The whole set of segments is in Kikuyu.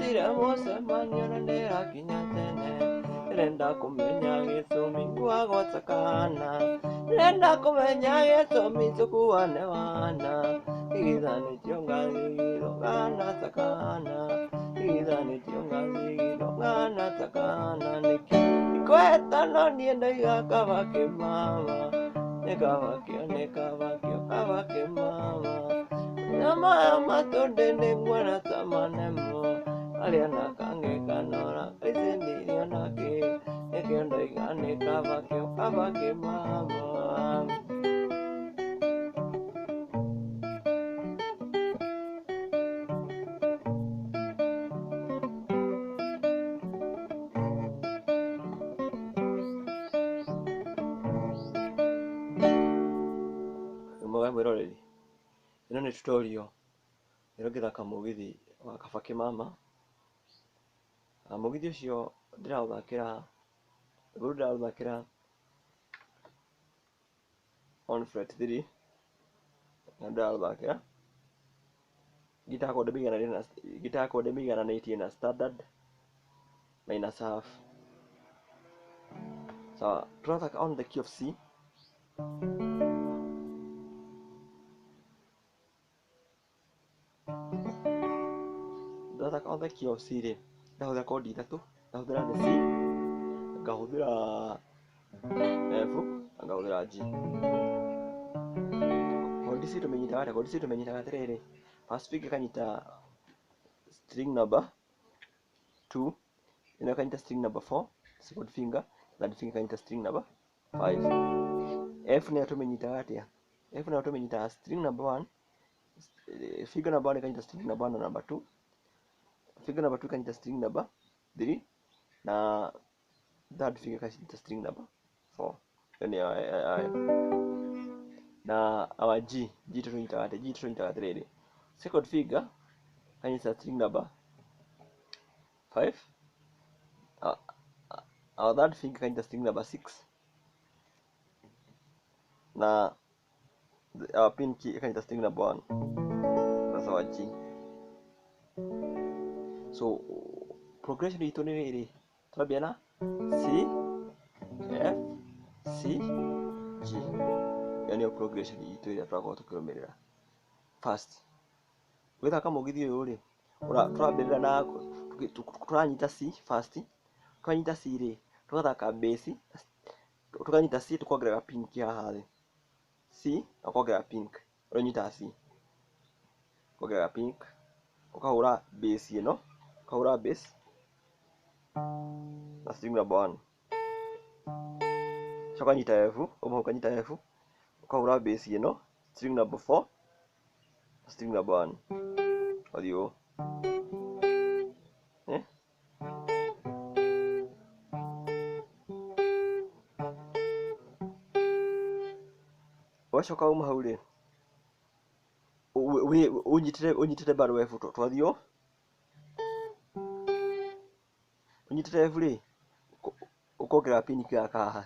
Ũranjĩtire mũcemanio na ndĩrakinya tene. Ndĩrenda kũmenya gĩtũmi ngwagwata kana. Ndĩrenda kũmenya gĩtũmi tũkuane wana. Igithanĩtio ngathigithwo kana ta kana. Igithanĩtio ngathigithwo kana ta kana. Nĩkĩ ikwetano niĩ ndaiga kaba kĩmama. Nĩ kaba kĩo nĩ kaba kĩo kaba kĩmama. Nyama ya matũndĩ nĩnguona ta manemo. Arĩa na kangĩ kanora kaicindirio nakĩ. Nĩkĩo ndoiga nĩ kaba kĩo kaba kĩmama. Mwega mwĩroreri, ĩno nĩ tutorial ĩrĩa ũngĩthaka mũgithi wa Kaba Kĩmama. Na mũgithi ũcio ndĩraũthakĩra, rũrũ ndĩraũthakĩra on fret 3 na ndĩraũthakĩra guitar chord guitar chord mĩigananĩtie na standard minus half. Sawa, tũrathaka on the key of C. Ndathaka on the key of C rĩ, ndahũthĩra kondi ithatũ, ndahũthĩra the C, ngahũthĩra F na ngahũthĩra G. Kondi ici tũmĩnyitaga atĩa? Kondi ici tũmĩnyitaga atĩrĩrĩ, first finger ĩkanyita string number 2, ĩno ĩkanyita string number 4, second finger, third finger ĩkanyita string number 5. F nayo tũmĩnyitaga atĩa? F nayo tũmĩnyitaga string number 1, finger number 1 ĩkanyita string number 1 na number 2, finger number 2 ĩkanyita string number 3 na third finger ĩkanyita string number 4. Ĩyo nĩyo F. Na our G, G tũnyitaga atĩa? G tũnyitaga atĩrĩrĩ, second finger kanyita string number 5, our third finger kanyita string number 6 na our pinky ikanyita string number 1. That's our G. So progression itũ nĩ rĩrĩ, twambia na C, F, C, G. Ĩyo nĩyo progression itũ ĩrĩa tũrakorwo tũkĩrũmĩrĩra. First, ũgĩthaka mũgithi ũyũ rĩ, tũrambĩrĩra na tũranyita C first, twanyita C rĩ, tũgathaka bass, tũkanyita C tũkongerera pinky haha thĩ. C na ũkongerera pink, ũrĩa ũnyitaga C, ũkongerera pink, ũkahũra bass ĩno, ũkahũra bass na string number 1. Ũgacoka ũkanyita F, uma hau ũkanyita F, ũkahũra bass ĩno, string number 4 na string number 1. Ũgathiĩ ũũ. Eh? Ũgacoka uma hau rĩ, ũnyitĩte bado F twathiĩ ũũ. Ũnyitĩte F rĩ, ũkongerera pinki gaka haha.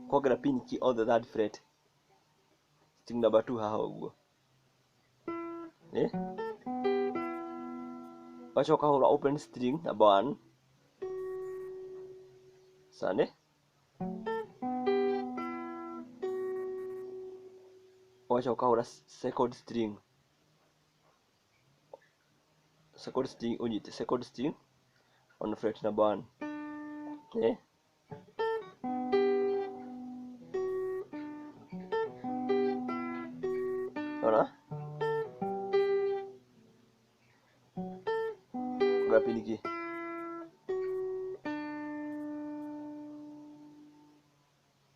Ũkongerera pinki on the third fret. String number 2 haha ũguo. Eh? Ũgacoka ũkahũra open string number 1. Sane. Ũgacoka ũkahũra second string. Second string ũnyite second string on fret number 1. Eh? Ona? Ongerera pinki.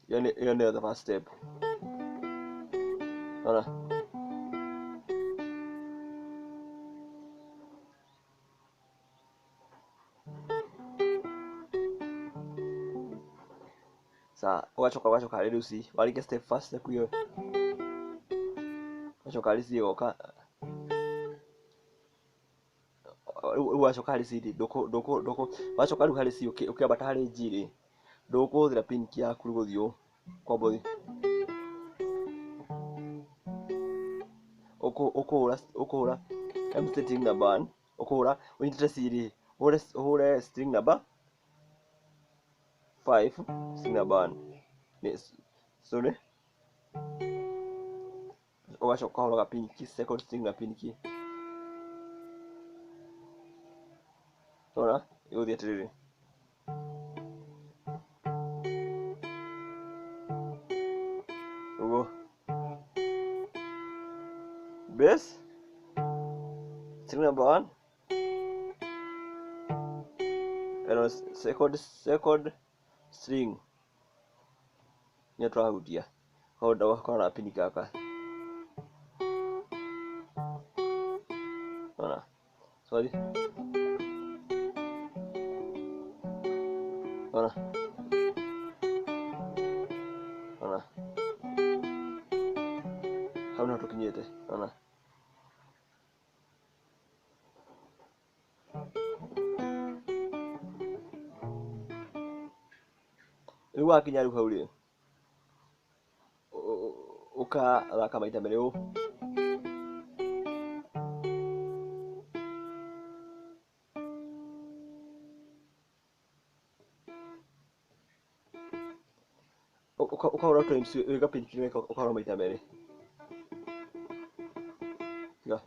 Ĩyo nĩyo the first step. Ona? Sawa, ũgacoka harĩ rĩu C, warĩkia step first step ĩyo, ũgacoka harĩ C ĩgoka, rĩu wacoka harĩ C rĩ, wacoka rĩu harĩ C ũkĩambata harĩ G rĩ, ndũkũhũthĩra pinki yaku rĩu gũthiĩ ũũ, kwamba ũthiĩ Ũkũhũra M string number 1, ũkũhũra ũnyitĩte C rĩ, ũhũre string number 5, string number 1. Nĩ sorry. Ũgacoka ũkahũra gapinki, second string na pinki. Ũrona ĩgũthiĩ atĩrĩrĩ. Ũguo. Bass, string number 1, and second string nĩ tũrahutia ũgakorwo na pini gaka. Ona sorry, ona ona hau nĩho tũkinyĩte. Ona rĩu wakinya rĩu hau rĩ, ũkathaka maita merĩ ũũ. Ũkahũra times wĩ gapinki ũkahũra maita merĩ. Tiga.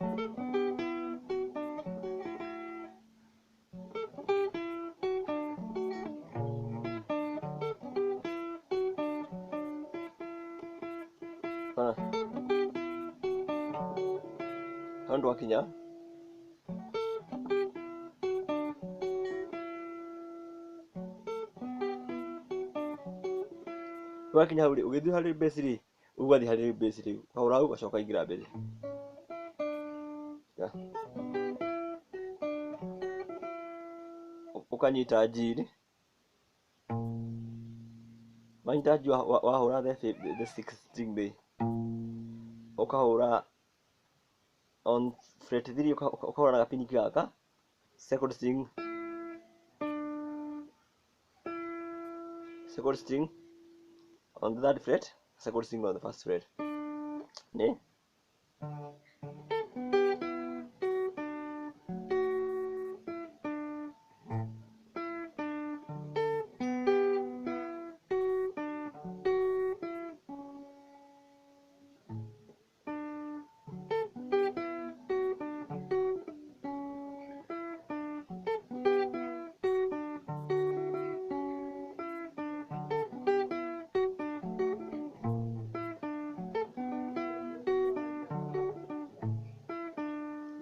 Ona hau nĩtwakinya. Wakinya hau rĩ, ũgĩthiĩ harĩ bass rĩ, ũgathiĩ harĩ bass rĩu, ũkahũra hau ũgacoka ũkaingĩra mbere. Ũkanyita G rĩ, wanyita G wahũra the sixth string rĩ, ũkahũra on fret 3, ũkahũra na gapinki gaka, second string, second string on the third fret, second string on the first fret. Nĩ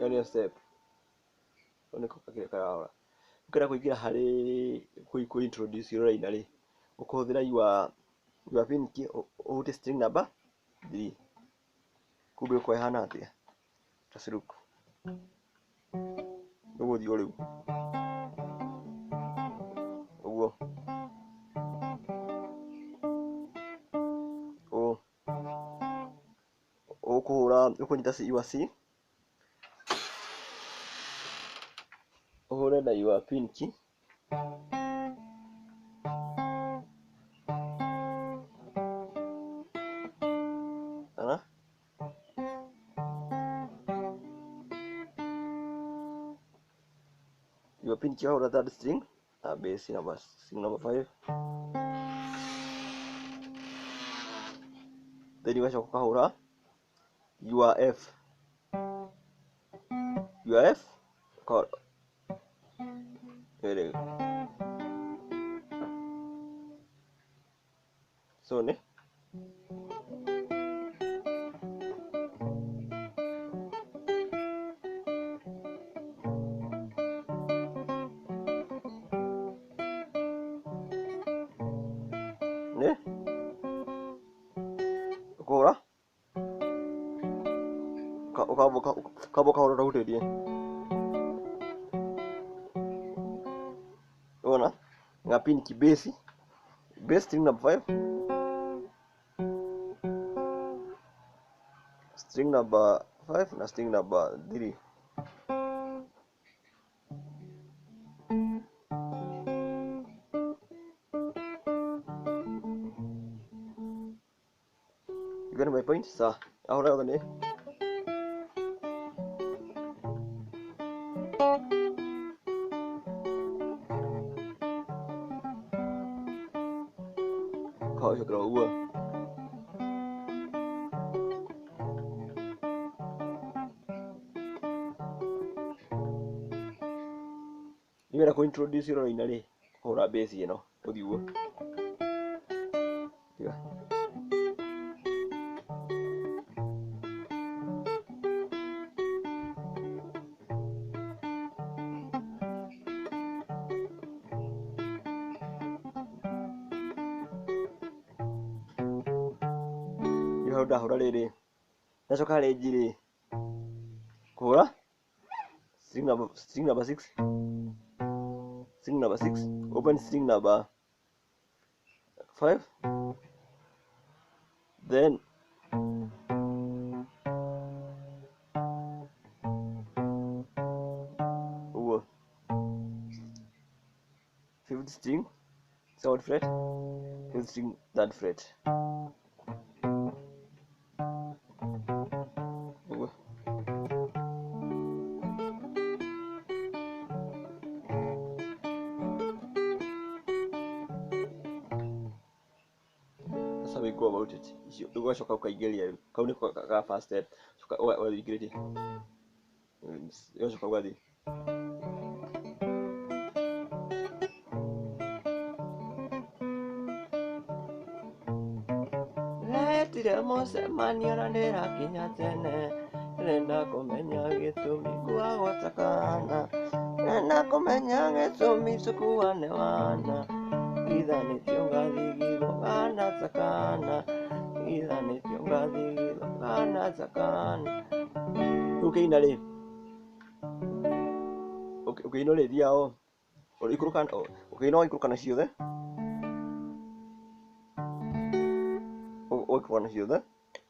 ĩyo nĩyo step. Kau nĩko kakĩrĩa karahũra. Ũkĩenda kũingĩra harĩ kũ introduce rũraina rĩ, ũkũhũthĩra your pinky ũhutie string number 3. Kumbe ĩgũkorwo ĩhana atĩa? Just look. Ũgũthiĩ o rĩu. Ũguo. Ũũ. Ũkũhũra, ũkũnyita C, your C. Ũhũre na your pinky. Ana? Your pinky wahũra third string na bass number string number 5. Then ũgacoka ũkahũra your F. Your F ũkahũra So nĩ nĩ ũkũhũra ũkamba ũkahũra ũtahutĩtie. Ona ngapinki bass, bass string number 5, string number 5 na string number 3. You get my point? Sa ahora yothe nĩ Nĩ wenda kũ introduce ũroina rĩ, kũhũra bass ĩno ũthiĩ ũguo. Tiga. Hau ndahũra rĩrĩ ndacoka harĩ G rĩ kũhũra string number 6, string number 6, open string number 5, then ũguo fifth string second fret, fifth string third fret. Ũguo. That's how we go about it. Ũgacoka ũkaingĩria rĩu. Kau nĩko ka first step. Coka ũgathiĩ ũingĩrĩtie. Ũgacoka ũgathiĩ. Ndetire mũcemanio na ndĩrakinya tene, ndĩrenda kũmenya gĩtũmi nguagwo ta kana, ndĩrenda kũmenya gĩtũmi tũkuane wana, githanĩtio ngathigithwo kana ta kana, githanĩtio ngathigithwo kana ta kana. Rĩu ũkĩina rĩ, ũkĩina rĩ thiaga o ikũrũka, ũkĩina ũgaikũrũka na ciothe, ũgaikũrũka na ciothe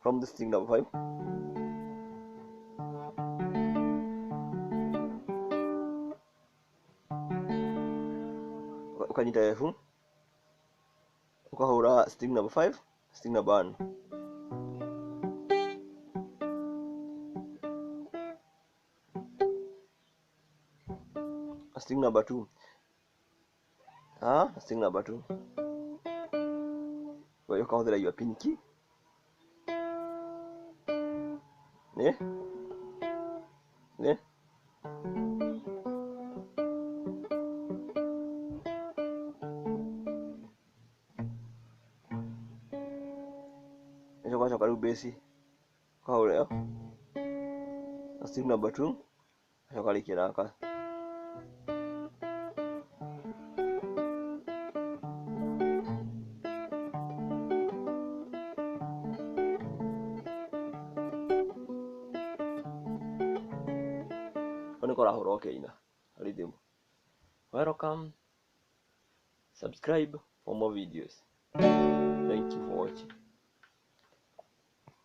from the string number 5. Ukanyita F, ukahũra string number 5, string number 1. String number 2. String number 2. Ukahũthĩra your pinky. Ne? Ne? Ũgacoka rĩu bass ũkahũra ĩyo string number 2, ũgacoka ũkarĩkia na gaka. Kau nĩko ũrahũra ũkĩina rhythm. Welcome, subscribe for more videos. Thank you for watching.